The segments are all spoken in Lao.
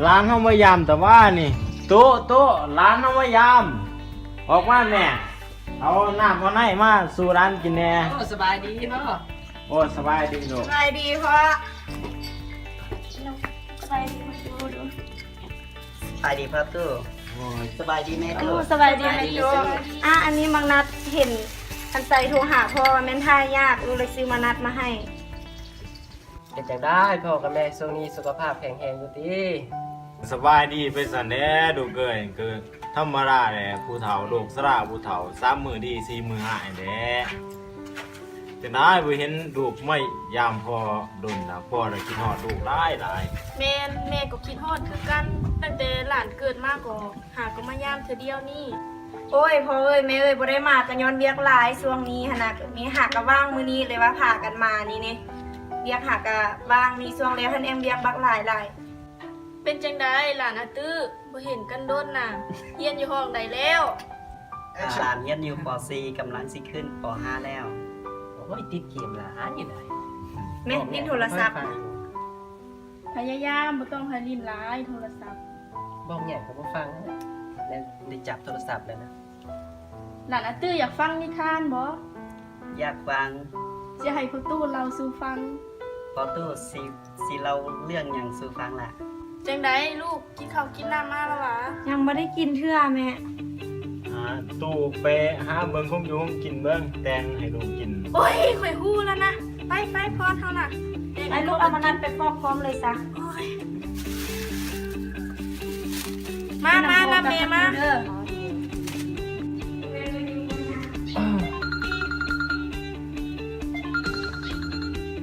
ຫຼານເຮົາມາຢາມຕະຫວານີ້. ໂຕະ ໂຕະ ຫຼານເຮົາມາຢາມ. ອອກມາແມ່. ເອົານ້ຳເອົາໃນມາສູ່ຫຼານກິນແດ່. ໂອ້ ສະບາຍດີພໍ່. ໂອ້ ສະບາຍດີລູກ. ສະບາຍດີພໍ່. ສະບາຍດີພໍ່ຕູ້. ສະບາຍດີພໍ່ຕູ້. ໂອ້ຍ ສະບາຍດີແມ່ຕູ້. ໂອ້ ສະບາຍດີແມ່ຕູ້. ອ່າ ອັນນີ້ບັກນັດເຫັນອັນໃສໂທຫາພໍ່ ແມ່ນຖ້າຍາກ ລູກເລີຍຊື້ມານັດມາໃຫ້. ເປັນຈັ່ງໃດພໍ່ກັບແມ່ ຊ່ວງນີ້ສຸຂະພາບແຂງແຮງຢູ່ຕິ? ສະບາຍດີໄປຊັ້ນແຫຼະລູກເອີຍ. ຄືທຳມະດາແຫຼະ ຜູ້ເຖົ້າ ໂລກຊະລາຜູ້ເຖົ້າ ສາມມື້ດີ ສີ່ມື້ຮ້າຍແຫຼະ. ເສຍດາຍບໍ່ເຫັນລູກມາຢາມພໍ່ດົນລະ ພໍ່ລະຄິດຮອດລູກຫຼາຍໆ. ແມ່ນ ແມ່ກໍຄິດຮອດຄືກັນ ຕັ້ງແຕ່ຫຼານເກີດມາກໍຫາກໍມາຢາມເທື່ອດຽວນີ້. ໂອ້ຍ ພໍ່ເອີຍ ແມ່ເອີຍ ບໍ່ໄດ້ມາກໍຍ້ອນວຽກຫຼາຍ. ຊ່ວງນີ້ຫັ້ນນະ ມີຫາກະວ່າງມື້ນີ້ເລີຍວ່າພາກັນມານີ້ເນ ວຽກຫາກະວ່າງນີ້ ຊ່ວງແລ້ວຫັ້ນແອງວຽກບັກຫຼາຍໆ. ເປັນຈັ່ງໃດຫຼານອາຕື້ ບໍ່ເຫັນກັນດົນນະ ຮຽນຢູ່ຫ້ອງໃດແລ້ວ? ຫຼານຮຽນຢູ່ ປໍສີ່ ກຳລັງຊິຂຶ້ນ ປໍຫ້າ ແລ້ວ. ໂອ້ຍ ຕິດເກມຫຼາຍຢູ່ໃດ. ແມ່ນຫຼິ້ນໂທລະສັບ. ພະຍາຍາມບໍ່ຕ້ອງໃຫ້ຫຼິ້ນຫຼາຍໂທລະສັບ. ບອກຫຍັງກໍບໍ່ຟັງ ໄດ້ຈັບໂທລະສັບແລ້ວນະ. ຫຼານອາຕື້ຢາກຟັງນິທານບໍ່? ຢາກຟັງ. ຊິໃຫ້ພໍ່ຕູ້ເລົ່າສູ່ຟັງ. ພໍ່ຕູ້ຊິ ຊິເລົ່າເລື່ອງຫຍັງສູ່ຟັງລະ? ຈັ່ງໃດລູກ ກິນເຂົ້າກິນນ້ຳມາລະຫວາ? ຍັງບໍ່ໄດ້ກິນເທື່ອແມ່. ອາ ຕູ້ໄປຫາເບິ່ງຂອງຢູ່ຂອງກິນເບິ່ງ ແຕ່ງໃຫ້ລູກກິນ. ໂອ້ຍ ຂ້ອຍຮູ້ລະນະ. ໄປ ໄປ ພອນເຮົານະ. ໄປລູກ ເອົາມານັດໄປຟອກພ້ອມເລີຍຊະ. ໂອ້ຍ ມາ ມາ ມາແມ່ມາ.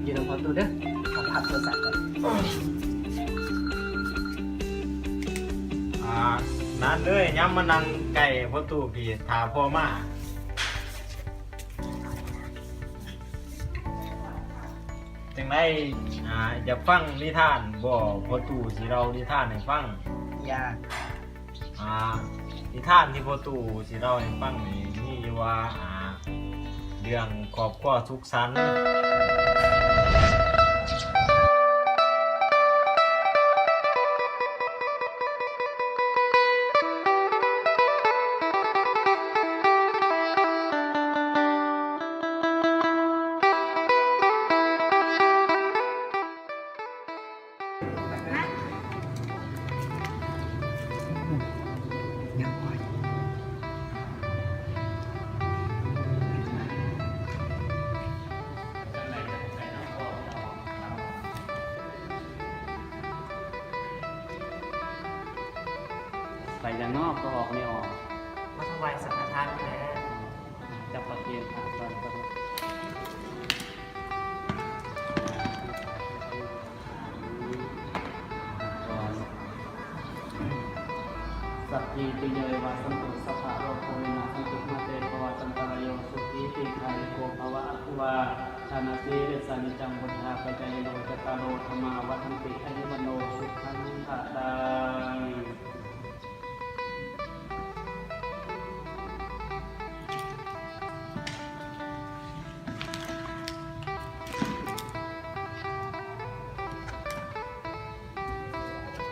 ຢູ່ນຳພໍ່ຕູ້ເດີ ຂໍພັກໂທລະສັບກ່ອນ. ອ່າ ນັ້ນເລີຍ ຍາມມານັ່ງໃກ້ພໍ່ຕູ້ພີ້ ຖ້າພໍ່ມາ. ຈັ່ງໃດ ອ່າ ຢາກຟັງນິທານບໍ່? ພໍ່ຕູ້ຊິເລົ່ານິທານໃຫ້ຟັງ. ຢາກ. ອ່າ ນິທານທີ່ພໍ່ຕູ້ຊິເລົ່າໃຫ້ຟັງນີ້ ມີຢູ່ວ່າ ອ່າ ເລື່ອງຄອບຄົວສຸກສັນ. ໄປທາງນອກກໍອອກ ນີ້ອອກ ມາຖວາຍສັງຄະທານນີ້ແຫຼະ. ຈັບປະເຄນພະກ່ອນ. ສັບພີຕິໂຍ ວິວັດສັນຕຸ ສັບພະໂລໂຄ ວິນາສັນຕຸ ມາເຕ ພະວັດອັນຕະລາໂຍ ສຸຂີ ທີຄາຍຸໂກ ພະວະ ອາຍຸ ວັດທະນະ ຊີລິສາ ນິຈຈັງ ພຸດທາ ປະຈາຍິໂນ ຈັດຕາໂລ ທຳມາ ວັດທັນຕິ ອາຍຸ ວັນໂນ ສຸຂັງ ພະລັງ.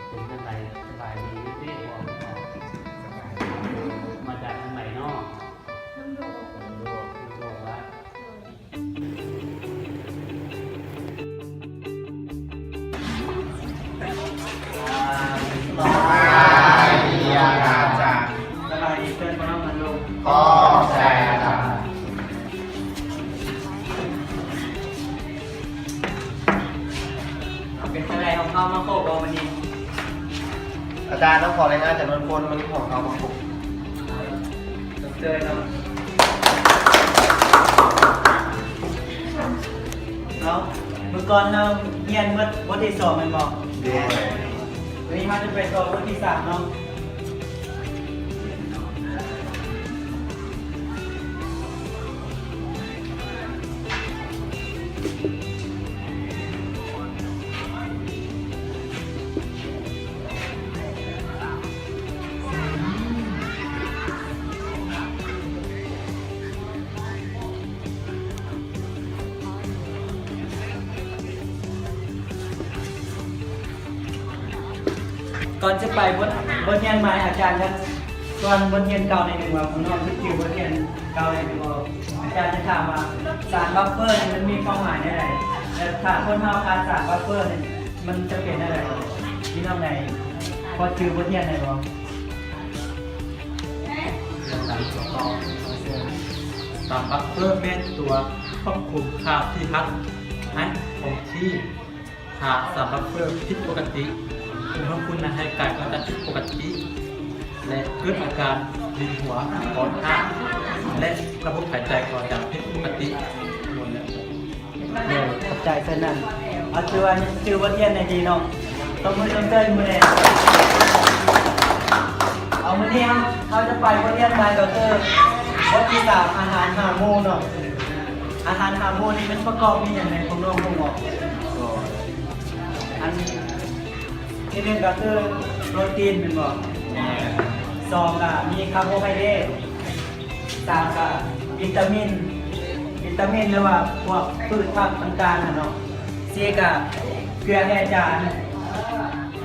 ເປັນຈັ່ງໃດ ສະບາຍດີຢູ່ຕິ? ສະບາຍດີ. ມາຈາກທາງໃດເນາະ? ນຳດົງ. ນຳດົງ ນຳດົງວະ? ສະບາຍດີອາຈານ. ສະບາຍດີເພື່ອນ ຂອບໃຈອາຈານ. ເປັນຈັ່ງໃດ ເຮົາເຂົ້າມາຄົບບໍ່ມື້ນີ້? ອາຈານ ຕ້ອງຂໍລາຍງານຈຳນວນຄົນ ມື້ນີ້ເຮົາເຂົ້າມາຄົບ. ເອົາ ມື້ກ່ອນເຮົາຮຽນເບິດບົດທີສອງແມ່ນບໍ່? ໂດຍ. ມື້ນີ້ເຮົາຈະໄປຕໍ່ບົດທີສາມເນາະ. ມ ກ່ອນຈະໄປບົດ ບົດຮຽນໃໝ່ ອາຈານຈະທວນບົດຮຽນເກົ່າໜ້ອຍໜຶ່ງວ່າ ພວກນ້ອງຈະຈື່ບົດຮຽນເກົ່າໄດ້ຫຼືບໍ່? ອາຈານຈະຖາມວ່າ ສານບັບເຟີນີ້ມັນມີຄວາມໝາຍແນວໃດ? ແລະ ຖ້າຄົນເຮົາຂາດສານບັບເຟີນີ້ ມັນຈະເປັນແນວໃດ? ພີ່ນ້ອງໃດພໍຈື່ບົດຮຽນໄດ້ບໍ່? ສານບັບເຟີແມ່ນຕົວຄວບຄຸມຄ່າທີ່ຮັກໃຫ້ຄົງທີ່. ຫາກສານບັບເຟີຜິດປົກກະຕິ ອຸນຫະພູມໃນຮ່າງກາຍກໍຈະຜິດປົກກະຕິ ແລະ ເກີດອາການວິນຫົວ, ຄອແຫ້ງ ແລະ ລະບົບຫາຍໃຈກໍຈະຜິດປົກກະຕິ. ໂດຍ ຂອບໃຈເຊິ່ງນັ້ນ. ເອົາ ຖືວ່າຈື່ບົດຮຽນໄດ້ດີເນາະ. ຕົບມືຊົມເຊີຍມື້ນີ້. ເອົາ ມື້ນີ້ເຮົາຈະໄປບົດຮຽນໃໝ່ກໍຄືບົດທີສາມ ອາຫານຫ້າໝູ່ເນາະ. ອາຫານຫ້າໝູ່ນີ້ມັນປະກອບມີຫຍັງແດ່ ພວກນ້ອງຮູ້ບໍ່? ອັນທີໜຶ່ງກໍຄືໂປຣຕີນແມ່ນບໍ່? ສອງກໍມີຄາໂບໄຮເດຣດ, ສາມກໍວິຕາມິນ ວິຕາມິນ ຫຼືວ່າພວກພືດຜັກຕ່າງໆຫັ້ນເນາະ, ສີ່ກໍເກືອແຮ່ຈານ,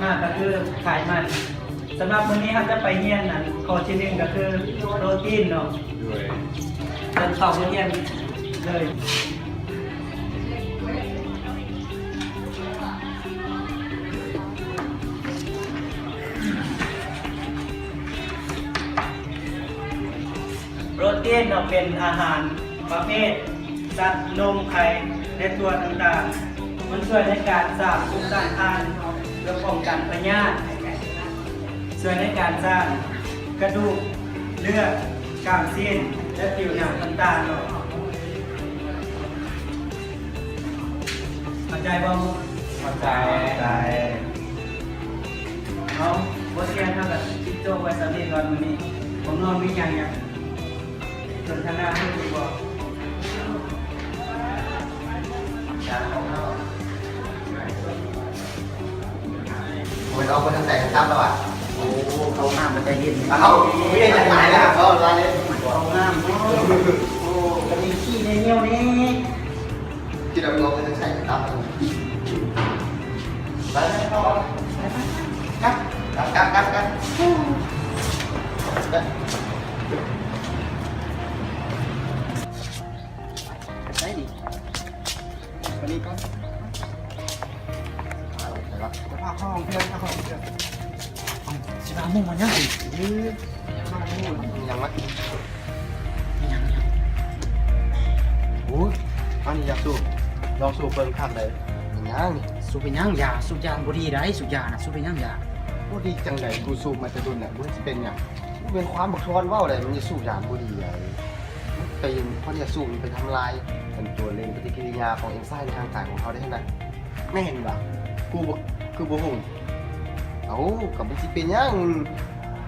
ຫ້າກໍຄືໄຂມັນ. ສຳລັບມື້ນີ້ເຮົາຈະໄປຮຽນ ອັນຂໍ້ທີໜຶ່ງກໍຄືໂປຣຕີນເນາະ. ໂດຍ ເລີ່ມເຂົ້າບົດຮຽນເລີຍ. ໂປຣຕີນເນາະ ເປັນອາຫານປະເພດສັດ, ນົມ, ໄຂ່ ແລະ ຕົວຕ່າງໆ. ມັນຊ່ວຍໃນການສ້າງພູມຕ້ານທານ ເພື່ອປ້ອງກັນພະຍາດ, ຊ່ວຍໃນການສ້າງກະດູກ, ເລືອດ, ກ້າມຊີ້ນ ແລະ ຜິວໜັງຕ່າງໆເນາະ. ເຂົ້າໃຈບໍ່? ເຂົ້າໃຈ. ເອົາ ບົດຮຽນເຮົາກໍປິດຈົບໄວ້ສ່ຳນີ້ກ່ອນມື້ນີ້. ພວກນ້ອງມີຫຍັງຢາກສົນທະນາເພີ່ມອີກບໍ່? ໂອ້ຍ ອອກໄປທາງໃດກັນຄັບລະຫວາ? ໂອ້ ເຂົ້າຫ້ອງນ້ຳມັນຈະເຢັນ. ເອົ້າ ເຢັນຈັ່ງໃດລະ? ເຂົ້າຫ້ອງນ້ຳ. ໂອ້ ກໍມີຂີ້ແນ່ ຍ່ຽວແນ່. ຄິດວ່າອອກໄປທາງໃດກັນຄັບ? ໄປ ໄປ ໄປ ໄປ ກັບ ກັບ ກັບ ກັບ ກັບ. ໄປນີ້ ໄປນີ້ກ່ອນ. ເອົາ ໄປວະ ຈະພາເຂົ້າຫ້ອງເພື່ອນ ເຂົ້າຫ້ອງເພື່ອນ. ເອົ້າ ຊິພາໝູ່ມາຫຍັງອີກ? ເອີ ມາໝູ່ ຫຍັງວະ? ຫຍັງ ຫຍັງ? ໂອ້ຍ ອັນນີ້ຢາກສູບ ລອງສູບເບິ່ງຄັກເດ້. ຫຍັງ? ສູບເປັນຫຍັງ? ຢາ ສູບຢາບໍ່ດີໃດ໋ ສູບຢານະ. ສູບເປັນຫຍັງ? ຢາບໍ່ດີຈັ່ງໃດ? ກູສູບມາແຕ່ດົນແລ້ວ ບໍ່ເຫັນຊິເປັນຫຍັງ. ບໍ່ແມ່ນຄວາມບັກທອນເວົ້າໃດ໋ ມັນຈະສູບຢາບໍ່ດີໃດ໋. ໄປ ເພາະຢາສູບມັນໄປທຳລາຍ ເປັນຕົວເລັ່ງປະຕິກິລິຍາຂອງເອັນໄຊໃນຮ່າງກາຍຂອງເຮົາໄດ້ຫັ້ນນະ. ແມ່ນບໍ່? ກູບໍ່ ຄືບໍ່ຮູ້? ເອົ້າ ກໍມັນຊິເປັນຫຍັງ?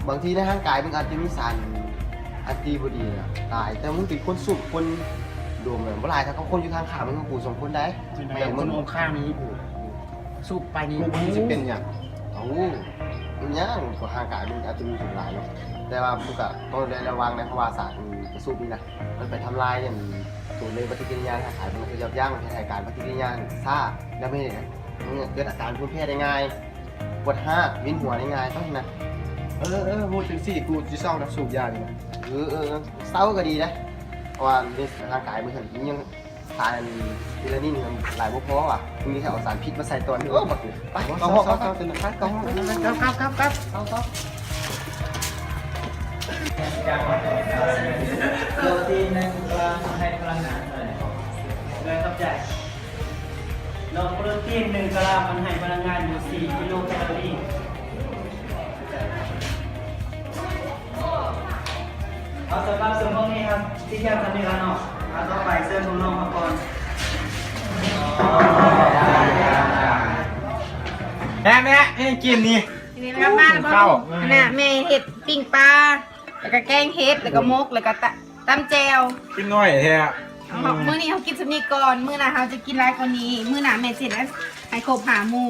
ບາງທີໃນຮ່າງກາຍມັນອາດຈະມີສານອັນທີ່ບໍ່ດີຫຼາຍ, ແຕ່ມຶງເປັນຄົນສູບຄົນດົມ ບໍ່ຫຼາຍເທົ່າກັບຄົນຢູ່ທາງຂ້າງມຶງກັບກູສອງຄົນໃດ໋. ຈັ່ງໃດ ແມ່ນ ຄົນອົງຂ້າງນີ້ ສູບໄປນີ້ ມັນຊິເປັນຫຍັງ? ເອົ້າ ເປັນຫຍັງ? ກໍຮ່າງກາຍມັນອາດຈະມີຫຼາຍເນາະ, ແຕ່ວ່າມັນກໍຕ້ອງໄດ້ລະວັງນະ, ເພາະວ່າສານທີ່ໄປສູບນີ້ນະ ມັນໄປທຳລາຍອັນຕົວເລື່ອງປະຕິກິລິຍາທາງຮ່າງກາຍ, ມັນກໍຍັບຢັ້ງໃຫ້ການປະຕິກິລິຍາຊ້າ, ແລ້ວມັນເຮັດໃຫ້ເກີດອາການພູມແພ້ໄດ້ງ່າຍ, ປວດຮາກ, ວິນຫົວໄດ້ງ່າຍ ຕ້ອງນະ. ເອີ ເອີ ເອີ ຮູ້ຈັ່ງຊີ້ ກູຊິເຊົານະ ສູບຢານີ້ນະ. ເອີ ເອີ ເອີ ເຊົາກໍດີນະ, ເພາະວ່າໃນຮ່າງກາຍມັນຍັງ ສານເມລານິນຫຼາຍບໍ່ພໍວ່ະ, ມີແຕ່ເອົາສານພິດມາໃສ່ຕອນນີ້. ໂອ້ ບັກນີ້ ໄປ ເຂົ້າຫ້ອງ ເຂົ້າ ເຂົ້າ ເຂົ້າ ເຂົ້າ ເຂົ້າ ເຂົ້າ ເຂົ້າ ເຂົ້າ ເຂົ້າ. ໂປຣຕີນໜຶ່ງກຣາມໃຫ້ພະລັງງານເທົ່າໃດ? ເລີຍ ຂອບໃຈ. ເນາະ ໂປຣຕີນໜຶ່ງກຣາມມັນໃຫ້ພະລັງງານຢູ່ສີ່ກິໂລແຄລໍຣີ. ເອົາ ສຳລັບຊົ່ວໂມງນີ້ເຮົາຊິຮຽນສ່ຳນີ້ລະເນາະ. ເອົາ ຕໍ່ໄປເຊີນນ້ອງໆມາກ່ອນ. ແມ່ ແມ່ ເຮັດຫຍັງກິນນີ້? ນີ້ນະ ມາແລ້ວບໍ່? ອັນນ່າ ແມ່ເຮັດປີ້ງປາ ແລ້ວກໍແກງເຫັດ ແລ້ວກໍໝົກ ແລ້ວກໍຕຳ ຕຳແຈ່ວ. ກິນໜ້ອຍແທ້. ມື້ນີ້ເຮົາກິນສ່ຳນີ້ກ່ອນ, ມື້ໜ້າເຮົາຈະກິນຫຼາຍກວ່ານີ້. ມື້ໜ້າແມ່ຊິເຮັດໃຫ້ຄົບຫ້າໝູ່.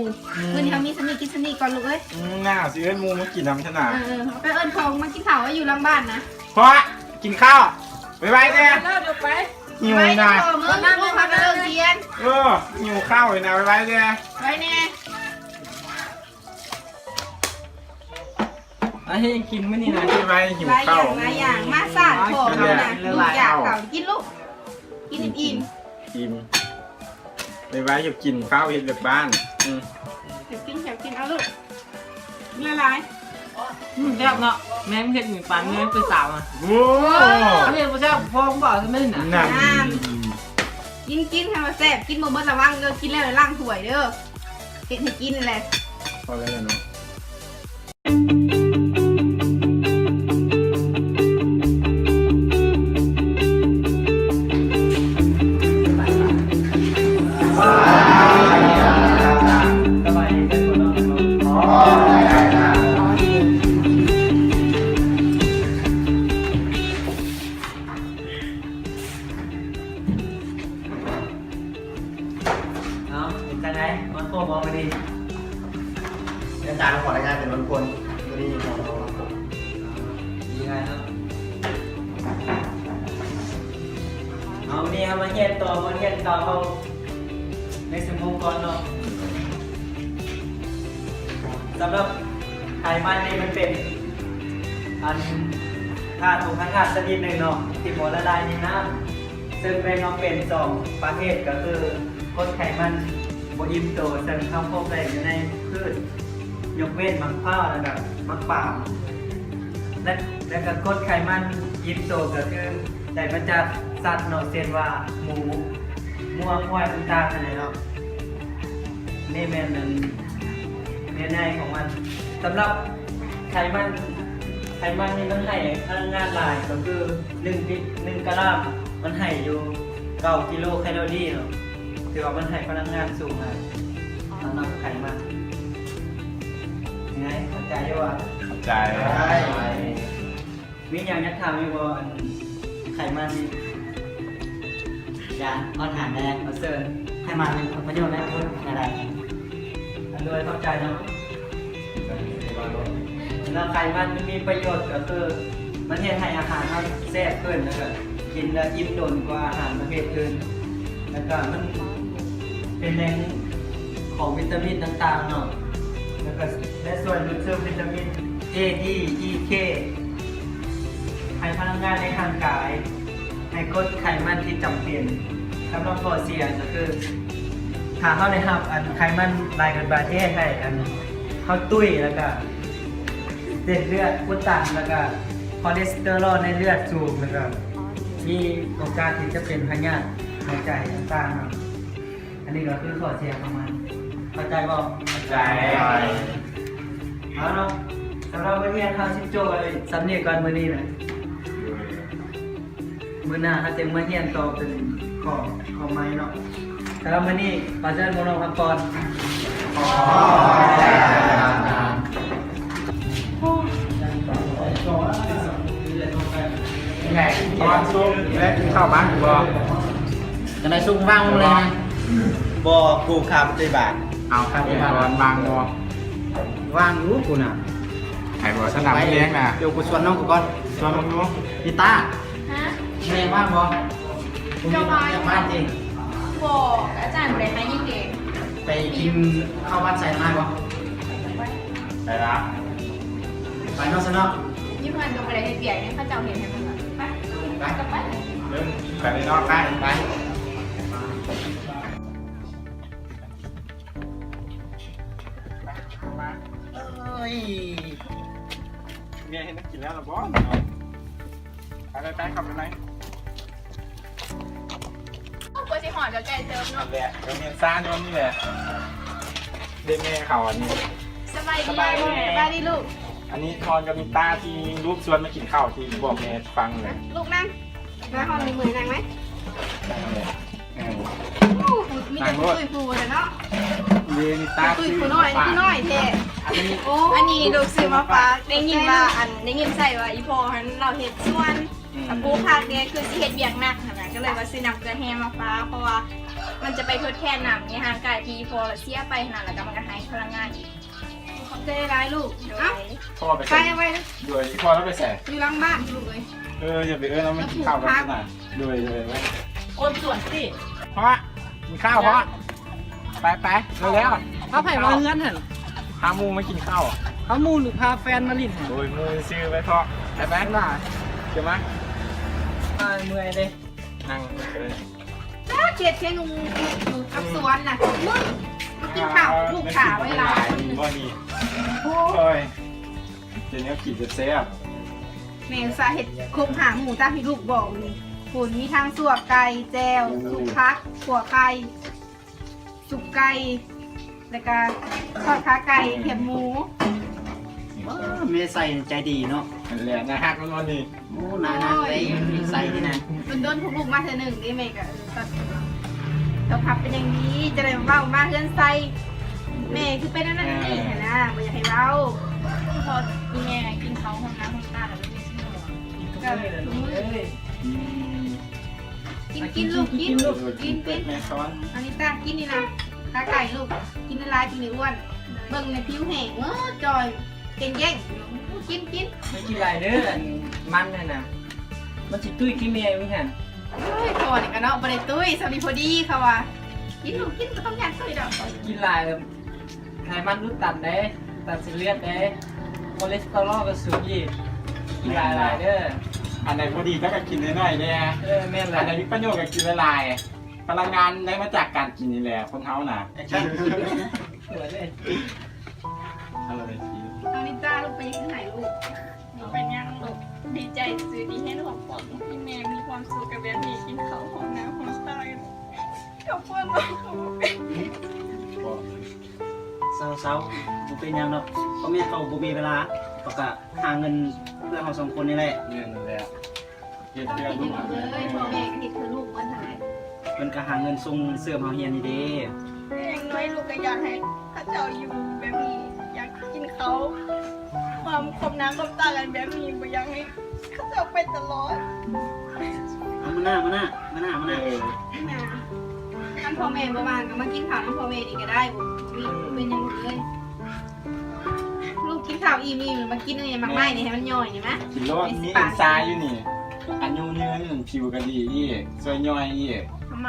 ມື້ນີ້ເຮົາມີສ່ຳນີ້ ກິນສ່ຳນີ້ກ່ອນລູກເອີຍ. ອືມ ໜ້າຊິເອີ້ນໝູ່ມາກິນນຳຊະນະ. ເອີ ເອີ ໄປເອີ້ນພໍ່ມາກິນເຂົ້າຢູ່ຫຼັງບ້ານນະ. ພໍ່ ກິນເຂົ້າ ໄວໆແດ່. ເອີ ໄປ ຫິວນະ. ເອີ ຫິວເຂົ້ານະ ໄວໆແດ່. ໄວແດ່. ໄວແດ່. ອັນນີ້ຍັງກິນມື້ນີ້ນະ ໄວ້ ຫິວເຂົ້າ ຫຼາຍຢ່າງ ຫຼາຍຢ່າງ ມາສາດຂອງ ກິນແລ້ວ ນະ ລູກຢາກເຂົ້າ ກິນລູກ ກິນອີ່ມໆ ອີ່ມ ໄວໆ ຢາກກິນຟ້າວເຮັດວຽກບ້ານ ອືມ ຢາກກິນ ຢາກກິນ ເອົາລູກ ຫຼາຍໆ ອືມ ແຊບເນາະ ແມ່ເຮັດໝູປາເງີຍເປັນສາວອະ ໂອ້ ອັນນີ້ບໍ່ແຊບ ພໍ່ບອກຊະແມ່ນນະ ນັ້ນ ກິນ ກິນ ຄັນວ່າແຊບ ກິນບໍ່ໝົດລະວັງເດີ ກິນແລ້ວລ້າງຖ້ວຍເດີ ເຮັດໃຫ້ກິນແຫຼະ ພໍແລ້ວເນາະ. ເອົາ ເປັນຈັ່ງໃດ ມັນໂຄບບໍ່ມື້ນີ້? ອາຈານຂໍລາຍງານເປັນວັນພຸດ ມື້ນີ້ຂໍລາຍງານວັນພຸດ ດີງາມເນາະ. ເອົາ ມື້ນີ້ເຮົາມາຮຽນຕໍ່ ມາຮຽນຕໍ່ເຮົາໃນຊົ່ວໂມງກ່ອນເນາະ. ສຳລັບໄຂມັນນີ້ມັນເປັນ ອັນ ທາດ ອົງຄະທາດຊະນິດໜຶ່ງເນາະ ທີ່ບໍ່ລະລາຍໃນນ້ຳ. ເຊິ່ງແບ່ງອອກເປັນສອງປະເພດ ກໍຄືກົດໄຂມັນບໍ່ອີ່ມໂຕ ເຊິ່ງເຮົາພົບໄດ້ຢູ່ໃນພືດ ຍົກເວັ້ນໝາກພ້າວ ແລ້ວກໍໝາກປາມ ແລະ ແລະກໍກົດໄຂມັນອີ່ມໂຕ ກໍຄືໄດ້ມາຈາກສັດເນາະ ເຊັ່ນວ່າໝູ ງົວ ຄວາຍຕ່າງໆ ຫັ້ນແຫຼະເນາະ. ນີ້ແມ່ນອັນ ເນື້ອໃນຂອງມັນ. ສຳລັບໄຂມັນ ໄຂມັນນີ້ມັນໃຫ້ພະລັງງານຫຼາຍ ກໍຄືໜຶ່ງ ໜຶ່ງກະຣາມ ມັນໃຫ້ຢູ່ເກົ້າກິໂລແຄລໍຣີເນາະ ຖືວ່າມັນໃຫ້ພະລັງງານສູງຫຼາຍ ສຳລັບໄຂມັນ. ຍັງໄງ ເຂົ້າໃຈຢູ່ບໍ່? ເຂົ້າໃຈ. ມີຫຍັງຢາກຖາມຢູ່ບໍ່? ອັນໄຂມັນນີ້ ຢາກ ຂໍຖາມແດ່ ຂໍເຊີນ. ໄຂມັນນີ້ປະໂຫຍດໃນຄົນແນວໃດ? ອັນ ໂດຍ ຂອບໃຈເນາະ. ແລ້ວໄຂມັນມັນມີປະໂຫຍດກໍຄື ມັນເຮັດໃຫ້ອາຫານເຮົາແຊບຂຶ້ນ ແລ້ວກໍກິນແລ້ວອີ່ມດົນກວ່າອາຫານປະເພດອື່ນ ແລ້ວກໍມັນເປັນແຫຼ່ງຂອງວິຕາມິນຕ່າງໆເນາະ ແລ້ວກໍ ແລະ ຊ່ວຍດູດຊືບວິຕາມິນ A D E K ໃຫ້ພະລັງງານໃນຮ່າງກາຍ ໃຫ້ກົດໄຂມັນທີ່ຈຳເປັນ. ສຳລັບຂໍ້ເສຍກໍຄື ຖ້າເຮົາໄດ້ຮັບອັນໄຂມັນຫຼາຍເກີນໄປ ເຮັດໃຫ້ອັນເຮົາຕຸ້ຍ ແລ້ວກະເສັ້ນເລືອດອຸດຕັນ ແລ້ວກະຄໍເລສເຕີຣອນໃນເລືອດສູງ ແລ້ວກະມີໂອກາດທີ່ຈະເປັນພະຍາດຫົວໃຈຕ່າງໆເນາະ. ອັນນີ້ກໍຄືຂໍ້ເສຍຂອງມັນ ເຂົ້າໃຈບໍ່? ເຂົ້າໃຈ. ເອົາເນາະ ສຳລັບບົດຮຽນເຮົາຊິຈົບໄວ້ສ່ຳນີ້ກ່ອນມື້ນີ້ນະ. ໂດຍ. ມື້ໜ້າເຮົາຈຶ່ງມາຮຽນຕໍ່ເປັນຂໍ້ ຂໍ້ໃໝ່ເນາະ. ສຳລັບມື້ນີ້ຂໍເຊີນພວກນ້ອງພັກຜ່ອນ. ເປັນໄງ ຕອນຊຸມແລະກິນເຂົ້າບ້ານຢູ່ບໍ່? ຈັ່ງໃດ ຊຸມວ່າງບໍ່? ບໍ່ ກູຂ້າປະຕິບັດ. ເອົາ ຂ້າປະຕິບັດ ວ່າງບໍ່? ວ່າງຢູ່ກູນະ. ໃຜບໍ່? ສະໜາມແລງນະ. ດຽວກູຊວນນ້ອງກູກ່ອນ. ຊວນນ້ອງດູ. ກິຕາ. ຮະ? ແມ່ວ່າງບໍ່? ບໍ່ມີວຽກບ້ານຕິ? ບໍ່ ອາຈານບໍ່ໄດ້ໃຫ້ຍິງເດ. ໄປກິນເຂົ້າວັດໄຊມາບໍ່? ໄປລະ. ໄປເນາະ ຊັ້ນເນາະ. ຢູ່ເຮືອນກໍບໍ່ໄດ້ເຮັດວຽກຫຍັງ ເຂົາເຈົ້າເຮັດໃຫ້ເບິ່ງ. ໄປ ໄປກໍໄປ. ເບິ່ງ ໄປເລີຍເນາະ. ໄປ ໄປ. ເອີຍ ເມຍເຮັດແນວກິນແລ້ວລະບໍ່? ໄປ ໄປ ໄປ ເຂົ້າໄປໃນ. ກວ່າຊິຮອດກໍໄກເຕີບເນາະ. ນັ້ນແຫຼະ ກໍແມ່ນຊານຢູ່ນີ້ແຫຼະ. ເດ້ແມ່ເຂົາອັນນີ້. ສະບາຍດີ ສະບາຍດີ ສະບາຍດີລູກ. ອັນນີ້ທອນກັບນິຕາທີ່ລູກຊວນມາກິນເຂົ້າທີ່ບອກແມ່ຟັງແຫຼະ. ລູກນັ່ງ ມາຮອດເມື່ອຍນັ່ງໄໝ? ນັ່ງແຫຼະ. ເອີ ໂອ້ ມີແຕ່ຕຸ້ຍຜູ້ແຫຼະເນາະ. ເດ ນິຕາ ຕຸ້ຍຜູ້ນ້ອຍ ຜູ້ນ້ອຍແທ້. ອັນນີ້ ໂອ້ ອັນນີ້ລູກຊື້ມາຝາກ. ໄດ້ຍິນວ່າ ອັນ ໄດ້ຍິນໃຊ້ວ່າອີ່ພໍ່ຫັ້ນລາວເຮັດສວນ ອືມ ກະປູກຜັກແດ່ ຄືຊິເຮັດວຽກໜັກຫັ້ນນະ ກໍເລີຍວ່າຊື້ນ້ຳເກືອແຮ່ມາຝາກ ເພາະວ່າມັນຈະໄປທົດແທນນ້ຳໃນຮ່າງກາຍທີ່ພໍ່ລະເສຍໄປຫັ້ນນະ ແລ້ວກໍມັນກໍໃຫ້ພະລັງງານອີກ. ຂອບໃຈຫຼາຍລູກ. ໂດຍ. ເອົາ ພໍ່ໄປໃສ? ໄປເອົາໄວ້. ໂດຍ. ພໍ່ລາວໄປໃສ? ຢູ່ຫຼັງບ້ານລູກເອີຍ. ເອີ ຢ່າໄປເອີ້ນລາວມາກິນເຂົ້າກັນນະ. ໂດຍ ໂດຍ. ຄົນສວນຊິ ພໍ່ ກິນເຂົ້າພໍ່. ໄປ ໄປ ເອົາແລ້ວ. ເອົາໃຜມາເຮືອນຫັ້ນ? ພາໝູ່ມາກິນເຂົ້າ ພາໝູ່ ຫຼື ພາແຟນມາຫຼິ້ນ? ໂດຍໝູ່ຊື່ໄປເທາະ ໄປໄປ ໜ້າ ເຂົ້າມາ ເມື່ອຍເດ້ ນັ່ງ ຈັກເຮັດເຮັດຢູ່ກັບສວນນະ ມຶງມາກິນເຂົ້າ ລູກຖ້າໄວ້ຫຼາຍ ບໍ່ນີ້ ໂອ້ຍ ເຮັດແນວກິນແຊບໆ ແມ່ອຸດສ່າເຮັດຄົບຫ້າໝູ່ຕາມທີ່ລູກບອກນີ້ ພຸ້ນ ມີທັງຊົ່ວໄກ່ ແຈ່ວ ສຸກຜັກ ຂົ້ວໄຂ່ ສຸກໄກ່ ແລ້ວກະທອດຂາໄກ່ ແຄບໝູ ວ້າ ແມ່ໄຊໃຈດີເນາະ ຫັ້ນແຫຼະ ໜ້າຮັກແມ່ນບໍ່ນີ້? ໂອ້ ໜ້າຮັກເດ້ ໂອ້ຍ ໃສ່ນີ້ນະ ດົນໆ ພວກລູກມາເທື່ອໜຶ່ງເດ້ ແມ່ກະ ເອີ ຕ້ອນຮັບເປັນຢ່າງດີ ຈະໄດ້ເວົ້າມາເຮືອນໄຊ ແມ່ຄືເປັນອັນນັ້ນອັນນີ້ຫັ້ນນະ ບໍ່ຢາກໃຫ້ເວົ້າ ພໍອີແມ່ກິນເຂົ້າຫ້ອງໜ້າຫ້ອງຕາແລ້ວ ກະທຸກມື້ ອືມ ກິນ ກິນລູກ ກິນ ກິນ ກິນ ແມ່ສອນ ອານິຕາ ກິນນີ້ນະ ຂາໄກ່ລູກ ກິນຫຼາຍໆ ຈຶ່ງໄດ້ອ້ວນ ເບິ່ງໃນຜິວແຫ້ງ ເອີ ຈ່ອຍ ແກ້ງໆ ກິນ ກິນ ຢ່າກິນຫຼາຍເດີ ອັນມັນຫັ້ນນະ ມັນຊິຕຸ້ຍຄືແມ່ມີຫັ້ນ ໂອ້ຍ ພໍ່ນີ້ກະເນາະ ບໍ່ໄດ້ຕຸ້ຍ ສ່ຳນີ້ພໍດີ ເຂົາວ່າ ກິນລູກ ກິນ ບໍ່ຕ້ອງຢ້ານຕຸ້ຍດອກ ກິນຫຼາຍ ໄຂມັນອຸດຕັນເດ້ ອຸດຕັນເສັ້ນເລືອດເດ້ ຄໍເລສເຕີຣອລກະສູງອີກ ກິນຫຼາຍໆ ເດີ ອັນໃດບໍ່ດີເຈົ້າກະກິນໜ້ອຍໆ ແດ່ ເອີ ແມ່ນແຫຼະ ອັນໃດມີປະໂຫຍດກະກິນຫຼາຍໆ ພະລັງງານໄດ້ມາຈາກການກິນນີ້ແຫຼະ ຄົນເຮົານະ ເອົາເລີຍ ເອົາເລີຍ ອານິຕາ ລູກເປັນຫຍັງຄືໄຫ້ລູກ? ບໍ່ເປັນຫຍັງລູກ ດີໃຈຊື່ໆ ທີ່ເຫັນຄອບຄົວທີ່ແມ່ມີຄວາມສຸກກັນແບບນີ້ ກິນເຂົ້າຫ້ອງໜ້າຫ້ອງຕາ ກັບເພື່ອນບໍ່ເປັນ ເຊົາໆ ບໍ່ເປັນຫຍັງດອກ ພໍ່ແມ່ເຂົາບໍ່ມີເວລາ ເຂົາກະຫາເງິນເພື່ອເຮົາສອງຄົນນີ້ແຫຼະ ແມ່ນແຫຼະ ເຮັດເພື່ອລູກ ເອີ ພໍ່ແມ່ກະເຮັດເພື່ອລູກໝົດຫັ້ນແຫຼະ ເພິ່ນກະຫາເງິນສົ່ງເສີມເຮົາຮຽນນີ້ເດ້ ຢ່າງໜ້ອຍລູກກະຢາກໃຫ້ເຂົາເຈົ້າຢູ່ແບບນີ້ ຢາກກິນເຂົ້າ ຄວາມຄົບໜ້າຄົບຕາກັນແບບນີ້ ບໍ່ຢາກໃຫ້ ເຂົາເຈົ້າໄປຕະຫຼອດ ເອົາ ມາໜ້າ ມາໜ້າ ມາໜ້າ ມາໜ້າ ເອີ ຄັນພໍ່ແມ່ບໍ່ວ່າກະມາກິນເຂົ້ານຳພໍ່ແມ່ນີ້ກະໄດ້ ບໍ່ມີ ບໍ່ເປັນຫຍັງເລີຍ ລູກກິນເຂົ້າອີ່ມໆ ມາກິນອັນນີ້ ໝາກໄມ້ນີ້ໃຫ້ມັນຍ່ອຍນີ້ມາ ກິນໂລດ ມີເອັນໄຊຢູ່ນີ້ ອາຍຸຍືນ ຜິວກະດີອີກ ຊ່ວຍຍ່ອຍອີກ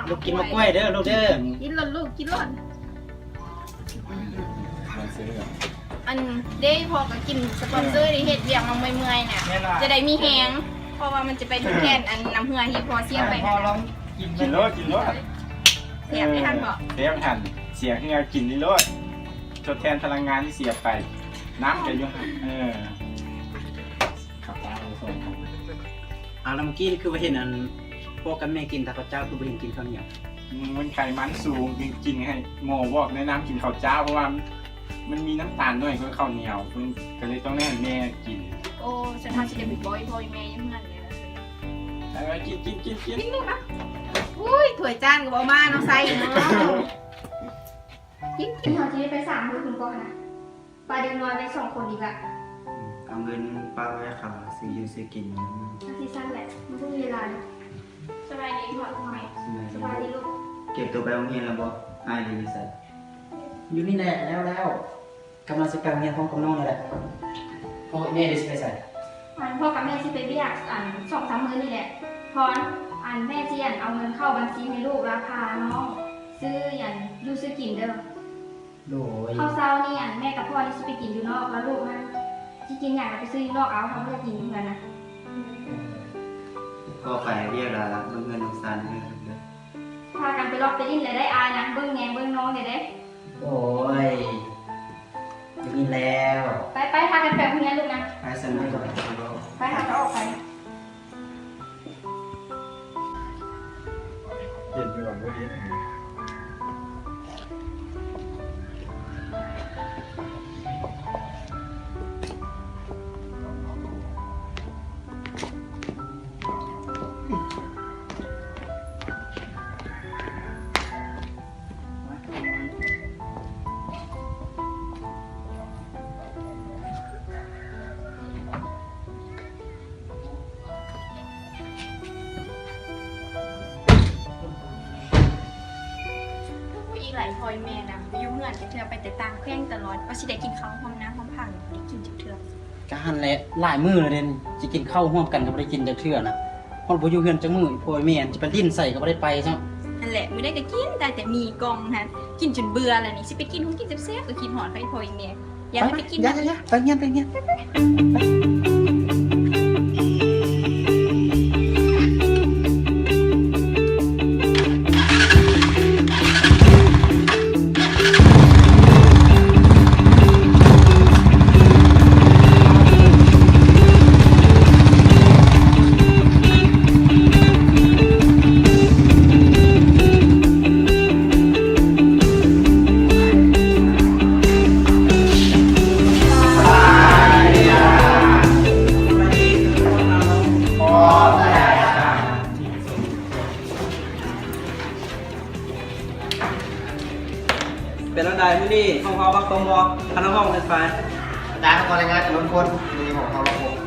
ລູກກິນໝາກກ້ວຍເດີລູກເດີ ກິນໂລດລູກ ກິນໂລດ ອັນເດ້ ພໍ່ກະກິນສະປອນເຊີ ໄດ້ເຮັດວຽກມາເມື່ອຍໆ ນະ ຈະໄດ້ມີແຮງ ເພາະວ່າມັນຈະໄປທົດແທນອັນນ້ຳເຫື່ອທີ່ພໍ່ເສຍໄປ ພໍ່ລອງກິນ ກິນໂລດ ກິນໂລດ ແຊບເດ້ຫັ້ນ ເອີ ພໍ່ ແຊບຫັ້ນ ເສຍເຫື່ອກິນນີ້ໂລດ ທົດແທນພະລັງງານທີ່ເສຍໄປ ນ້ຳກະຢູ່ຫັ້ນ ເອີ ອາ ແລ້ວມື້ກີ້ຄືວ່າເຫັນອັນ ພໍ່ກັບແມ່ກິນແຕ່ເຂົ້າເຈົ້າ ຄືບໍ່ເຫັນກິນເຂົ້າໜຽວ? ມັນໄຂມັນສູງ ຈຶ່ງກິນ ໃຫ້ໝໍບອກແນະນຳກິນເຂົ້າເຈົ້າ ເພາະວ່າມັນມີນ້ຳຕານໜ້ອຍກວ່າເຂົ້າໜຽວ ເພິ່ນກະເລີຍຕ້ອງໄດ້ໃຫ້ແມ່ກິນ. ໂອ້ ຊັ້ນເຮົາຊິໄດ້ໄປບອກອີ່ພໍ່ອີ່ແມ່ຢູ່ເຮືອນເດ. ເອີ ກິນ ກິນ ກິນ ກິນ ກິນລູກນະ. ອຸ້ຍ ຖ້ວຍຈານກະບໍ່ເອົາມາເນາະ ໃສ່ເນາະ. ກິນ ກິນ ເຮົາຊິໄດ້ໄປສາມມື້ພຸ້ນບໍ່ຫັ້ນນະ? ປາເດັກນ້ອຍໄປສອງຄົນອີກລະ. ເອົາເງິນປ້າໄວ້ຄ່າຊື້ຢູ່ຊື້ກິນ. ອາ ຊິຊັ້ນແຫຼະ ມັນບໍ່ມີເວລາເນາະ. ສະບາຍດີພໍ່ນ້ອຍ. ສະບາຍດີ ສະບາຍດີລູກ. ກຽມໂຕໄປໂຮງຮຽນແລ້ວບໍ່? ອ້າຍເດຢູ່ໃສ? ຢູ່ນີ້ແຫຼະ ແລ້ວ ແລ້ວ. ກຳລັງຊິໄປໂຮງຮຽນພ້ອມກັບນ້ອງນີ້ແຫຼະ. ພໍ່ກັບແມ່ເດຊິໄປໃສ? ອັນ ພໍ່ກັບແມ່ຊິໄປວຽກ ອັນ ສອງສາມມື້ນີ້ແຫຼະ. ພອນ ອັນ ແມ່ຊິ ອັນ ເອົາເງິນເຂົ້າບັນຊີໃຫ້ລູກລະ ພານ້ອງຊື້ ອັນ ຢູ່ຊື້ກິນເດີ. ໂດຍ ເຂົ້າເຊົ້ານີ້ ອັນ ແມ່ກັບພໍ່ນີ້ຊິໄປກິນຢູ່ນອກ ລະລູກຫັ້ນຊິກິນຫຍັງລະໄປຊື້ຢູ່ນອກເອົາ ເຮົາບໍ່ໄດ້ກິນຢູ່ເຮືອນນະ. ພໍ່ໄປວຽກລະເບິ່ງເຮືອນເບິ່ງຊານເດີ. ພາກັນໄປເລາະໄປຫຼິ້ນແລ້ວໄດ້ອ້າຍນະ ເບິ່ງແຍງເບິ່ງນ້ອງແດ່ເດ້. ໂອ້ຍ ໄດ້ຍິນແລ້ວ. ໄປໆ ພາກັນໄປໂຮງຮຽນລູກນະ. ໄປຊັ້ນ ໄປ ເຮົາກະອອກໄປ. ເຢັນໄປກ່ອນເດີ. ອີ່ຫຼ້າ ອີ່ພໍ່ອີ່ແມ່ນະ ບໍ່ຢູ່ເຮືອນຈັກເທື່ອ ໄປແຕ່ຕ່າງແຂວງຕະຫຼອດ ວ່າຊິໄດ້ກິນເຂົ້າຮ່ວມໜ້າຮ່ວມພາ ບໍ່ໄດ້ກິນຈັກເທື່ອ. ກະຫັ້ນແຫຼະ ຫຼາຍມື້ແລ້ວເດ້ ຊິກິນເຂົ້າຮ່ວມກັນກະບໍ່ໄດ້ກິນຈັກເທື່ອນະ. ຮອດບໍ່ຢູ່ເຮືອນຈັກມື້ ອີ່ພໍ່ອີ່ແມ່ຊິໄປຫຼິ້ນໃສກະບໍ່ໄດ້ໄປຊ້ຳ. ຫັ້ນແຫຼະ ມື້ໃດກະກິນ ໄດ້ແຕ່ໝີ່ກ່ອງຫັ້ນ ກິນຈົນເບື່ອແລ້ວນີ້ ຊິໄປກິນຫຍັງກິນແຊບໆ ກະຄິດຮອດເຂົາ ອີ່ພໍ່ອີ່ແມ່. ຢ່າໃຫ້ໄປກິນ ຢ່າ ຢ່າ ຢ່າ ໄປຮຽນ ໄປຮຽນ ໄປ ໄປ. ເປັນແນວໃດມື້ນີ້ ຫ້ອງເຮົາບັກຕົມບໍ່? ຄະນະຫ້ອງເປັນໃຜ? ອາຈານ ເຮົາຂໍລາຍງານຈຳນວນຄົນ ມື້ນີ້ຫ້ອງເຮົາບັກຕົມ.